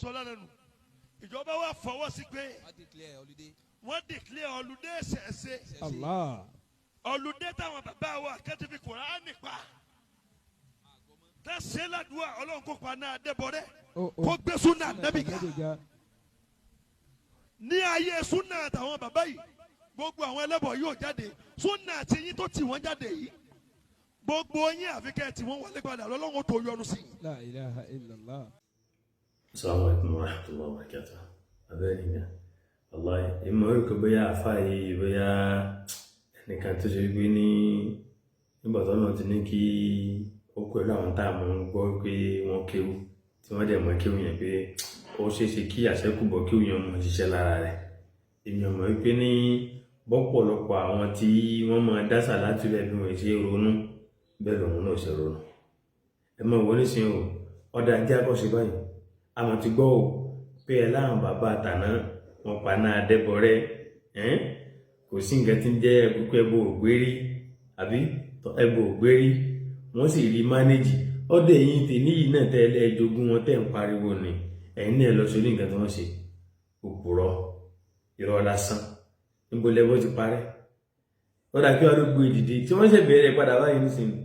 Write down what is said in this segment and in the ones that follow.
sọ lánàá nù. Ìjọba wa fọwọ́ sí pé Wọ́n declare holiday. wọ́n declare holiday ṣẹ̀ṣẹ̀. Allah. Holiday táwọn bàbá wa kẹ́tì fi Kùránì pa tá ṣe ládùúgbò, Ọlọ́run kó pa náà dẹ́bọ̀rẹ́, Oh, oh. kó gbé súnà nẹ́bì ká. Ànábì ga. Ní ayé súnà àtàwọn bàbá yìí, gbogbo àwọn ẹlẹ́bọ̀ yóò jáde. Súnà àti yín tó tì wọ́n jáde yìí, gbogbo yín àfikẹ́ tí wọ́n wọlé padà, lọ́lọ́run tó yọ́nú sí i. La ilaha illallah. Assalamu alaikum warahmatullahi wabarakatuh. Abẹ́rẹ́ nìkan, wallahi, ìmọ̀ orúkọ bóyá àfáà yìí, bóyá ẹnìkan tó ṣe wípé ní nígbà tó náà ti ní kí ó pẹ̀lú àwọn tá a mọ̀ ń gbọ́ pé wọ́n kéwú, tí wọ́n dẹ̀ mọ̀ kéwú yẹn, pé ó ṣeé ṣe kí àṣẹ́kùbọ̀ kéwú yẹn mọ̀ ṣiṣẹ́ lára rẹ̀. Èmi ò mọ̀ wípé ní bọ́pọ̀lọpọ̀ àwọn tí wọ́n máa dásà láti rẹ̀ bí wọ́n ṣe ronú bẹ́ẹ̀ lòun náà ṣe ronú. Ẹ mọ̀ wọ́n nísìnyí o, ọ̀dà ajé akọ́ṣe báyìí. Àmọ́ ti gbọ́ o pé ẹ láwọn bàbá àtàná wọn pa náà dẹ́bọrẹ́ ẹ́n, kò sí nǹkan tí ń jẹ́ ẹ̀kúkú, ẹbọ ògbérí àbí ẹbọ ògbérí, wọ́n sì rí manage. Ọ̀dọ̀ ẹ̀yìn tèmi yìí náà tẹ́lẹ̀ ẹjogún wọn tẹ́ ń pariwo ni, ẹ̀yin náà lọ sórí nǹkan tí wọ́n ṣe. Òpùrọ̀, irọ́ lásán. Níbo lẹ́bọ̀ ti parẹ́? Ó dà kí wọ́n ló gbé dìde tí wọ́n ṣe bẹ̀rẹ̀ padà báyìí nísìnyí,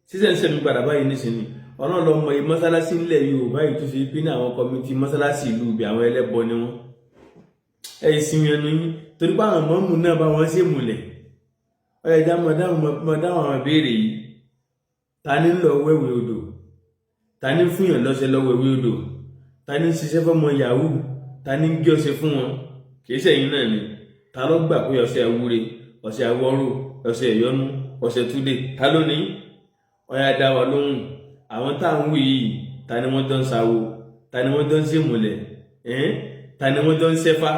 sísẹ̀ ń sẹ̀mí padà báyìí nísìnyí. Ọlọ́run lọ mọ mọ́sálásí ńlẹ̀ Yorùbá yìí tó ṣe pé ní àwọn committee mọ́sálásí ìlú ibi àwọn ẹlẹ́bọ ni wọ́n. Ẹ sinmi ẹnu yín, torí pé àwọn mọ́mù náà bá wọn ṣe múlẹ̀. Ó yẹ já mọ dáhùn, mọ dáhùn àwọn ìbéèrè yìí. Ta ni ń lọ wẹ̀wẹ̀ odò? Ta ni ń fúnyàn lọ́sẹ̀ lọ wẹ̀wẹ̀ odò? Ta ni ń ṣiṣẹ́ fọmọ yahoo? Ta ni ń gé ọṣẹ fún wọn? Kì í ṣẹ̀yìn náà ni. Ta ló gbà pé ọṣẹ àwúre, ọṣẹ àwọrò, ọṣẹ ìyọnu, ọṣẹ túlẹ̀, ta ló ní? Ọyá, dá wa lóhùn. Àwọn tá à ń wí yìí, ta ni wọ́n jọ ń sawo? Ta ni wọ́n jọ ń ṣèmùlẹ̀ ẹ̀ẹ́n? Ta ni wọ́n jọ ń ṣẹ́fá?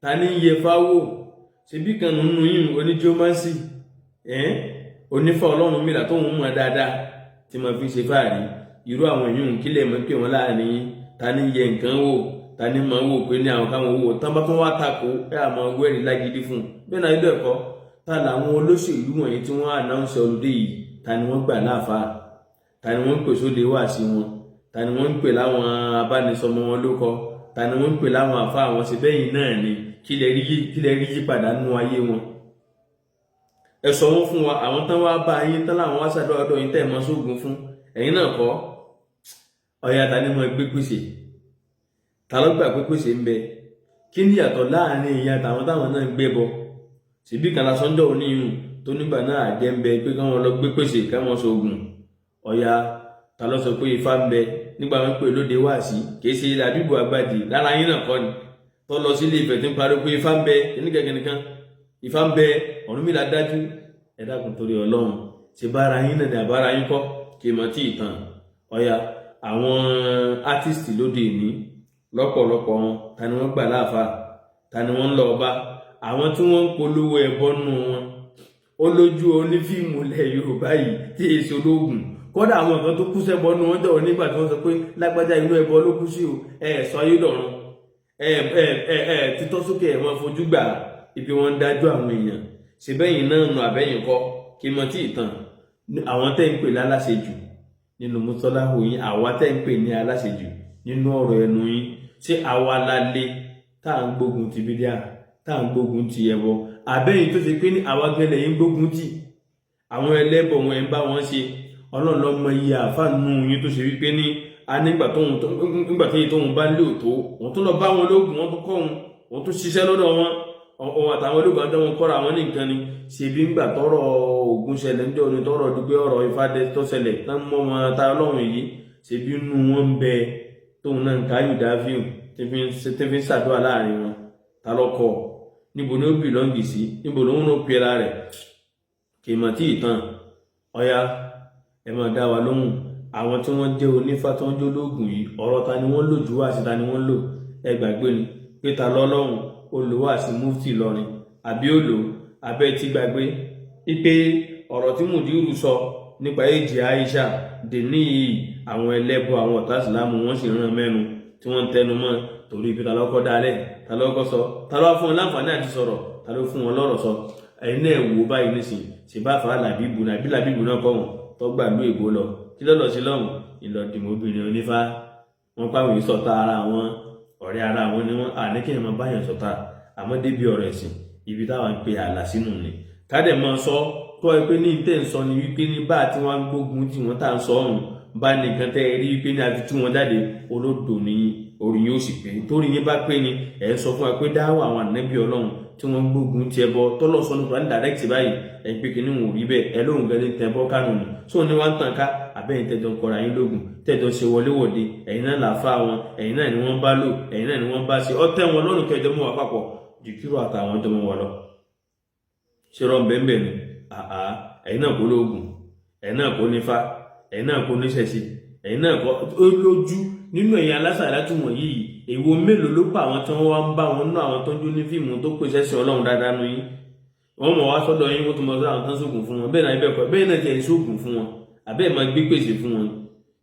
Ta ni ń yẹfá wò? Ṣebí kan nínú yìí oníjómásì ẹ̀ẹ́n, onífà Ọlọ́run mìíràn tó ń mọ̀ dáadáa tí mo fi ń ṣe fáàrí. Irú àwọn èèyàn, kílẹ̀ mọ́ pé wọ́n láàrin yín? Ta ni ń yẹ nǹkan wò? Ta ni máa wò pé ní àwọn káwọn wò tán bá tún wá takò ẹ àmọ́ wẹ́rì lágídí fún un bẹ́ẹ̀ náà? Ilé ẹ̀kọ́, ta làwọn olóṣèlú wọ̀nyí tí wọ́n announce holiday yìí? Ta ni wọ́n gbà láàfáà? Ta ni wọ́n ń pè sóde wá sí wọn? Ta ni wọ́n ń pè láwọn abánisọmọ wọn ló kọ? Ta ni wọ́n ń pè láwọn àfa àwọn? Ṣe bẹ́yìn náà ni? Kí lẹ rí yípadà nínú ayé wọn? Ẹ sọ wọn fún wa. Àwọn tán wá bá yín tán láwọn wá ṣàdúrà ọ̀dọ̀ yín, tẹ́ ẹ̀ mọ́ sóògùn fún ẹ̀yin náà kọ́. Ọ̀yà, ta ni mo gbé pèsè? Ta ló gbà pé pèsè ń bẹ? Kí ni ìyàtọ̀ láàrin ìyá àtàwọn táwọn náà ń gbé bọ? Síbí kan lásán jọ oníyùn tó nígbà náà àjẹ́ ń bẹ pé káwọn lọ gbé pèsè, káwọn sóògùn. Ọ̀yà, ta ló sọ pé ifá ń bẹ nígbà wọn pè lóde wáàsí? Kì í ṣe Làbíbù Àgbàdì lára yín náà kọ́ ni tó lọ sílé Ifẹ̀ tí ń pariwo pé ifá ń bẹ, kìnnìkan ifá ń bẹ, Ọ̀rúnmìlà dájú? Ẹ dákun, torí Ọlọ́run, ṣe bára yín náà ní àbára yín kọ́ kí n mọ̀ tí ì tàn. Ọ̀yà, àwọn artist lóde ìní, lọ́pọ̀lọpọ̀ wọn, ta ni wọ́n gbà láàfáà? Ta ni wọ́n ń lọ bá? Àwọn tí wọ́n ń polówó ẹbọ nù wọn, ó lójú onífíìmù ilẹ̀ Yorùbá yìí tí èso lóògùn. Kódà àwọn kan tó kú sẹ́bọ nù wọ́n jọ̀wọ́ nígbà tí wọ́n sọ pé lágbájá, inú ẹbọ ló kú sí o. Ẹ sọ ayé dọ̀run, ẹ ẹ ẹ ẹ títọ́ sókè, ẹ wọ́n fojú gbà ibi wọn ń dájú àwọn èèyàn. Ṣèbẹ́yìn náà nù àbẹ́yìn kọ́? Kí mọ tí ì tàn. Àwọn tẹ́ ń pè láláṣejù nínú mọ́tọ́láhù yín, àwa tẹ́ ń pè ní aláṣejù nínú ọ̀rọ̀ ẹnu yín, ṣé àwa la lè tá à ń gbógun ti bídíà, tá à ń gbógun ti ẹbọ, àbẹ́yìn tó ṣe pé ní àwa gẹ́lẹ̀ yín gbógun tì àwọn ẹlẹ́bọ̀ wọn, ẹ̀ ń bá wọn ṣe? Ọlọ́run ló mọ iye àfáànù yín tó ṣe wípé ní a nígbà tóun, nígbà tóun tóun bá lè tó òun tó lọ bá wọn lóògùn, wọn tó kọ́ òun, òun tó ṣiṣẹ́ lọ́dọ̀ wọn, òun àtàwọn olóògùn àjọ wọn kọ́ra àwọn ní nǹkan ni. Ṣèbí ńgbà tọrọ ògùn ṣẹlẹ̀ ńjọ́ ni tọrọ dúpẹ́ ọ̀rọ̀ ìfádẹ tó ṣẹlẹ̀ tán mọ́ wọn ta Ọlọ́run yìí, ṣèbí inú wọn ń bẹ tóun náà ń káyù dáfíù tí fi ń ṣàdúrà láàrin wọn? Ta lọkọ? Níbo ni ó belong sí? Níbo ló ń rò pera rẹ̀? Kì í mọ̀ tí ì tàn. Ọ̀ya, ẹ máa dá wa lóhùn. Àwọn tí wọ́n jẹ́ onífá tó ń jólógùn yìí, ọ̀rọ̀ ta ni wọ́n lò jù wá sí? Ta ni wọ́n lò? Ẹ gbàgbé ni pé ta lọ́lọ́run olùwà sí mufti Ìlọrin àbí òlò abẹ́ ti gbàgbé wípé ọ̀rọ̀ tí mùdírù sọ nípa èjì Aisha dèní yìí, àwọn ẹlẹ́bọ, àwọn ọ̀tá ìsìlámù, wọ́n sì rán mẹ́nu tí wọ́n ń tẹnu mọ́, torí pé ta lọ́kọ́ dálẹ̀, ta lọ́kọ́ sọ, ta ló wá fún wọn láǹfààní àti sọ̀rọ̀, ta ló fún wọn lọ́rọ̀ sọ? Ẹ̀yin náà wò báyìí nísìnyí, ṣe bá fà á Làbíbù náà, àbí Làbíbù náà kọ́ wọn tó gbà lú èbó lọ, kí lọ́lọ́ sí lọ́hùn ìlọ́dìmọ̀ obìnrin onífá. Wọ́n pàwọn yìí sọ̀tá ara wọn, ọ̀rẹ́ ara wọn ni wọ́n. Àní kí ẹ máa báyàn sọ̀tá, àmọ́ débi ọ̀rọ̀ ẹ̀sìn, ibi táwa ń pe ààlà sínú ni kádẹ̀ máa sọ tó ẹ pé ní tẹ̀ ń sọ ni wípé ní bá tí wọ́n ń gbógun tí wọ́n tá ń sọ ọ̀hún bá nìkan tẹ́ ẹ rí wípé ní àfi tú wọn jáde, olódò ní orí yóò sì pé torí yín bá pé ni ẹ̀ ń sọ fún wa pé dáwọ́ àwọn ànábì Ọlọ́run tí wọ́n ń gbógun ti ẹbọ tọ́lọ̀ sọ nípa ní direct báyìí, ẹ̀ ń pé kí ni wọn ò rí bẹ́ẹ̀, ẹ lóhùn gẹ́gẹ́ tẹ bọ́ kánú ni sóò ní wọ́n ń tàn ká àbẹ́yìn tẹ́jọ́ ń kọra yín lógun, tẹ́jọ́ ṣe wọléwọ̀de, ẹ̀yin náà làáfà wọn, ẹ̀yin náà ni wọ́n bá lò, ẹ̀yin náà ni wọ́n bá ṣe ọtẹ́ wọn lọ́rùn kẹjọ mú wa papọ̀ jù kírò àtàwọn jọmọ wọn lọ. Ṣé rọ bẹ́ẹ̀ ni? Àá, ẹ̀yin náà kó lóògùn, ẹ̀yin náà kó nífá, ẹ̀yin náà kó níṣẹ̀ṣe, ẹ̀yin náà kó lójú nínú ẹ̀yin alásàlá tí wọ̀nyí yìí. Èwo mélòó ló pa àwọn tí wọ́n wá ń bá wọn nú àwọn tó ń jó ní fíìmù tó pèsè ẹ̀sìn Ọlọ́run dáadáa nu yín? Wọ́n mọ̀ wá sọ́dọ̀ yín, wọ́n tún mọ̀ sọ́dọ̀ àwọn tó ń sóògùn fún wọn. Bẹ́ẹ̀ náà ibẹ̀ kọ́, bẹ́ẹ̀ náà tiẹ̀ ń sóògùn fún wọn, àbẹ́ẹ̀ máa gbé pèsè fún wọn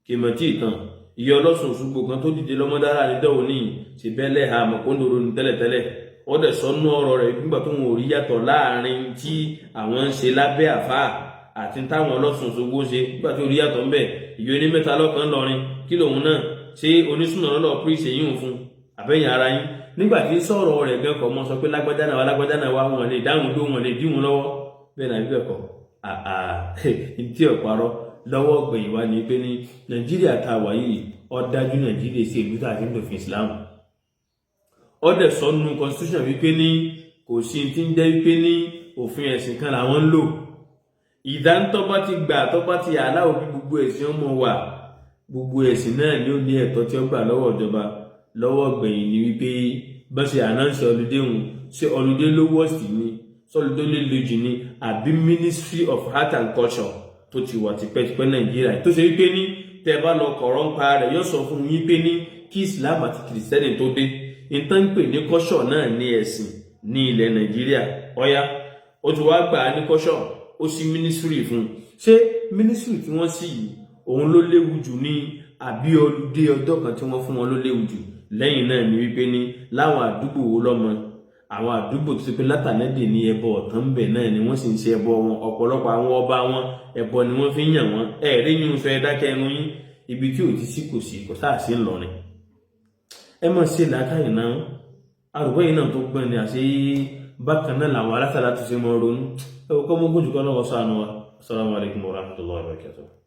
kì í mọ̀ tí ì tàn. Ìyá Ọlọ́sùn Òṣogbo kan tó dìde lọ́mọdára ní dẹ́wọ̀ níyì ṣe bẹ́ẹ̀ lẹ́hà mọ̀kóńdòrò ní tẹ́lẹ̀tẹ́lẹ̀. Wọ́n dẹ̀ sọ́nú ọ̀rọ̀ rẹ̀ nígbà tó wọn ò rí yàtọ̀ láàrin tí àwọn ń ṣe lábẹ́ àfáà àti táwọn Ọlọ́sùn Òṣogbo ṣe, nígbà tó rí yàtọ̀ ńbẹ̀. Ìyá onímẹ́ta lọ́kàn lọrin kí lòun náà ṣé onísùnà lọ́lọ́ píríṣì yín fún àbẹ́yìn ara yín. Nígbà tí sọ̀rọ̀ rẹ̀ gan kọ̀ mọ́ sọ pé lágbájá náà wá, lágbájá náà wá, wọn lè dáhùn dó, wọn lè dí wọn lọ́wọ́. Bẹ́ẹ̀ náà bẹ́ẹ̀ kọ́? Àà, tí ò parọ́ lọ́wọ́ gbẹ̀yìn wá ní pé ní Nàìjíríà tá a wà yìí, ó dájú Nàìjíríà sí ìlú tá a ti ń lòfin Islam. Ó dẹ̀ sọ nínú constitution wípé ní kò sí ti ń jẹ́ wípé ní òfin ẹ̀sìn kan làwọn ń lò. Ìdáńtọ́ bá ti gbà tó bá ti aláwọ̀ bí gbogbo ẹ̀sìn ọmọ wà, gbogbo ẹ̀sìn náà ni ó ní ẹ̀tọ́ tí ó gbà lọ́wọ́ ìjọba. Lọ́wọ́ gbẹ̀yìn ni wípé bá ṣe announce holiday hùn, ṣé holiday ló worst ni, sọlùdó lè le jù ni, àbí Ministry of Art and Culture tó ti wà tipẹ́tipẹ́ Nàìjíríà, tó ṣe wípé ní tẹ́ bá lọ kọ̀rọ̀ ń pa rẹ̀, yóò sọ fún yín pé ní kí Islam àti Kìrìsìtẹ́nì tó dé, nǹkan ń pè ní culture náà ní ẹ̀sìn ní ilẹ̀ Nàìjíríà. Ọ̀yá, ó ti wá gbà á ní culture, ó sí ministry fún un. Ṣé ministry tí wọ́n sì yìí òun ló léwu jù ní, àbí holiday ọjọ́ kan tí wọ́n fún wọn ló léwu jù? Lẹ́yìn náà ni wípé ní láwọn àdúgbò wo lọ́mọ àwọn àdúgbò tó ti pé látànẹ́dì ní ẹbọ ọ̀tán bẹ̀ náà ni wọ́n sì ń ṣe ẹbọ wọn. Ọ̀pọ̀lọpọ̀ àwọn ọba wọn, ẹbọ ni wọ́n fi ń yàn wọ́n. Ẹ̀ẹ́dẹ́ yín sọ, ẹ dákẹ́ ẹnu yín. Ibi tí ò ti sí kò sí, kò sáà sí ńlọrin. Ẹ mọ̀ sí làákàyè náà, àrùbọ̀ yìí náà tó gbọ́n ni. Àṣé bákan náà làwọn alásàlá tó ṣe mọ́ ronú. Ẹ wò kọ́ mọ́ gùn jù kọ́ lọ́wọ́ sànù wa. Assalamu alaikum warahmatullahi wabarakatuh.